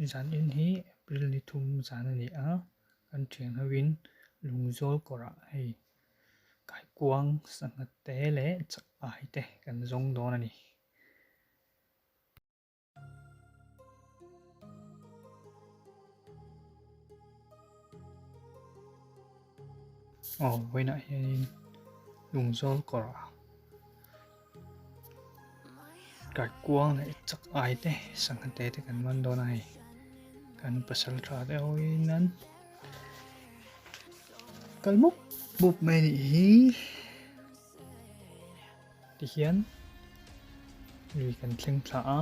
Zan in hi April ni thum zan a ni a, kan thian ho in lungzawl kawrah hei kaikuang sangha te leh chak ai te kan zawng dawn a ni. Aw vawiinah hianin lungzawl kawrah kaikuang leh chak ai te sangha te te kan man dawn a hei kan pasal tha te ho in an kal mup mup mai a nih hi. Tihian lui kan thleng thla a,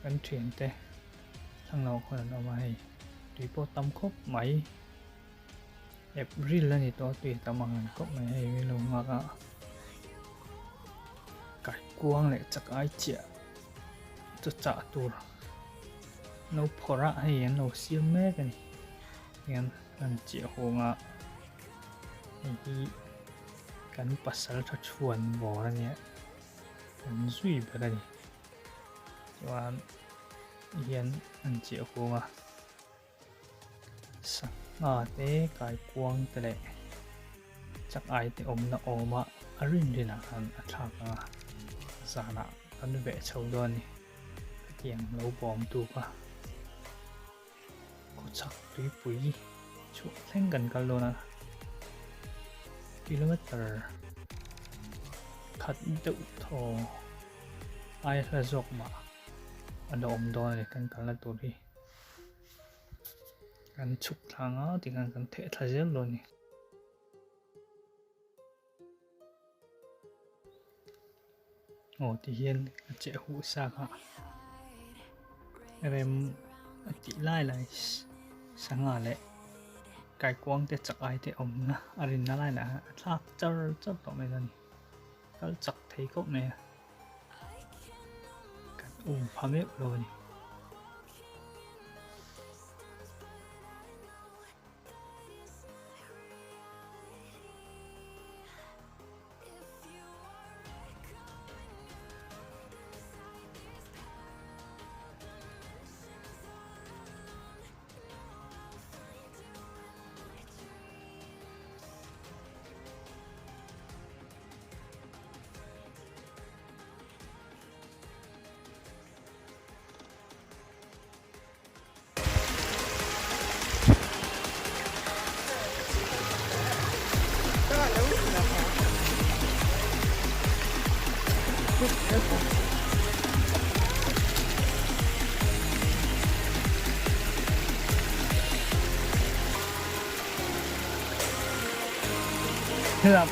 kan thiante thlang lamah khawn an awm a hei tui pawh tam khawp mai April a ni tawh a tui a tam ang reng khawp mai hei min lo nghak a kaikuang leh chak ai chiah chu chah tur lo phawrh a hei an lo siam mek a ni hian an chiah hung a. Hei hi kan pasal tha chhuan bawr a nia kan zui ber a ni chuan hian an chiah huang a sangha te kaikuang te leh chak ai te awmna awm a a rin rin ah khan a thlak ang a zanah kan veh chho dawn a ni hetiang lo bawm tu kha. Khawchhak tuipui chhuah thleng kan kal dawn a, kilometer khat deuh thaw aia hla zawk mah a la awm dawn a ni kan kalna tur hi. Kan chhuk thla ang a tikhan kan theh thla zel dawn a ni. Aw ti hian a cheh huh sa kha rem a tih lai lai sangha leh kaikuang te chak ai te awmna a rinna lai lah a thlak char char tawh mai a ni kal chak thei khawp mai a kan um pha meuh lo a ni.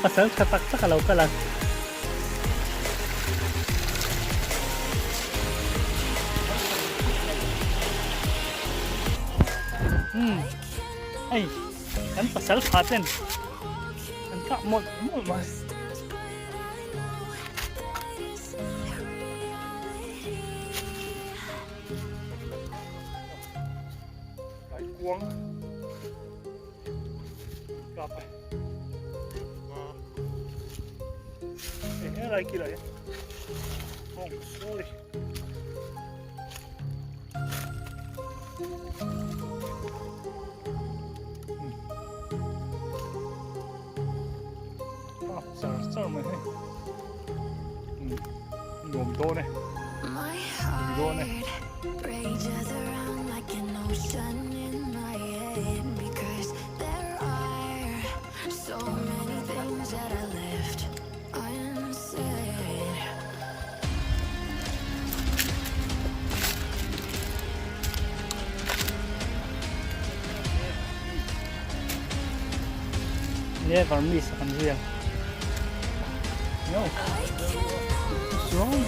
Pasal tha tak tak a lo kal a. Hmm. Ei, kan pasal pha ten. Kan kah mawlh mawlh mai. Cái cuống. Gặp này. Ê, lại kia lại. Oh, sorry. Char char mai hei. Nuam dawn e. Tui dawn e. Never miss a kan zui ang. No. What's wrong?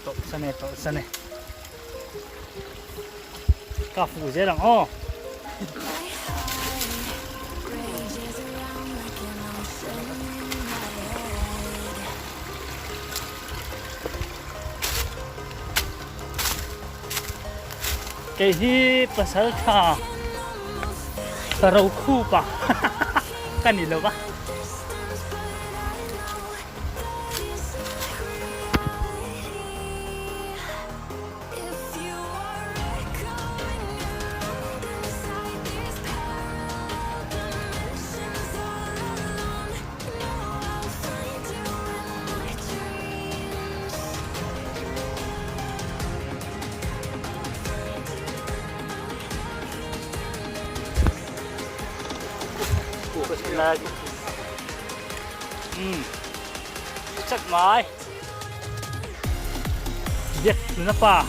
Tawlh san e, tawlh san e. Ka fuh zel ang aw. Kei hi pasal tha ka ro khup a ka ni lo va. Chắc mai. Việc nó pa.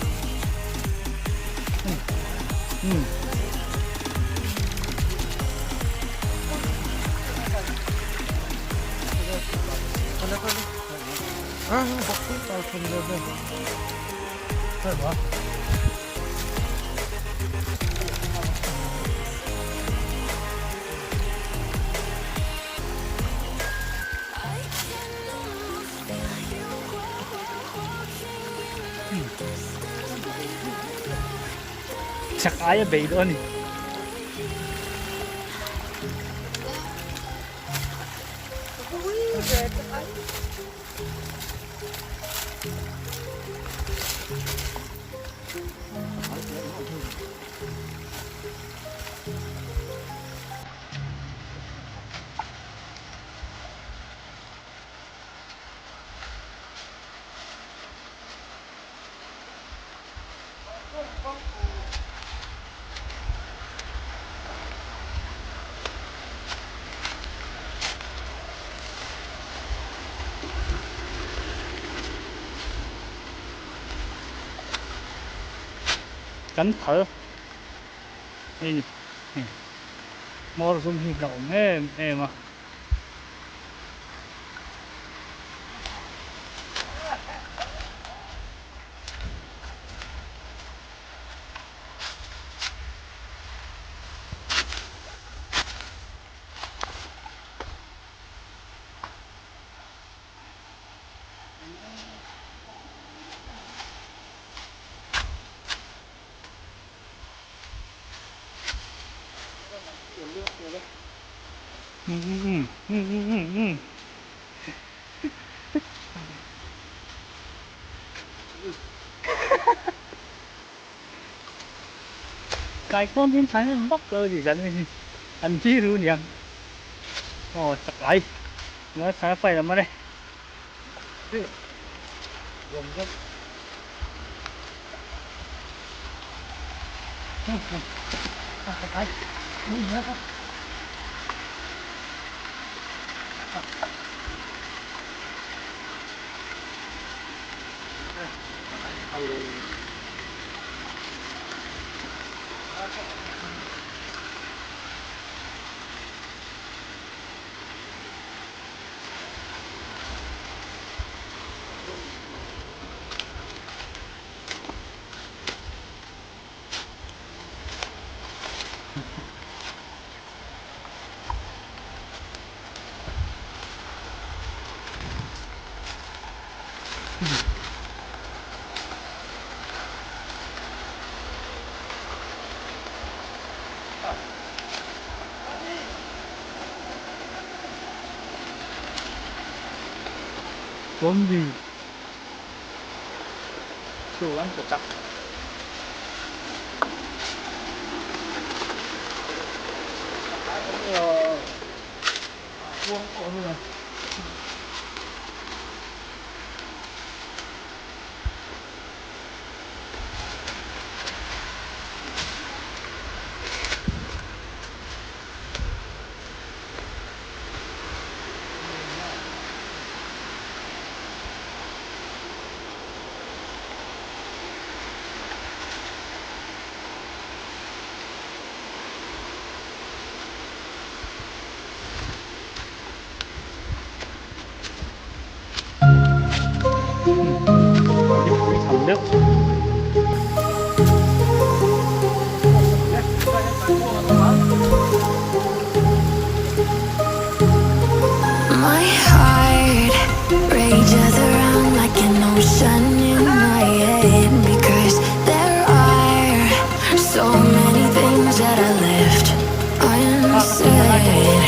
Chak aia bei dawn a ni. Kan phal hei hmawr zum hi hlauhawm em em a. Kai khawm in than an vak lo tih dan hi an thi ru niang aw chak ai ngai thar fai lam a Bawmbi chu an ta chak. deuh. My heart rages around like an ocean in my head because there are so many things that I left unsaid.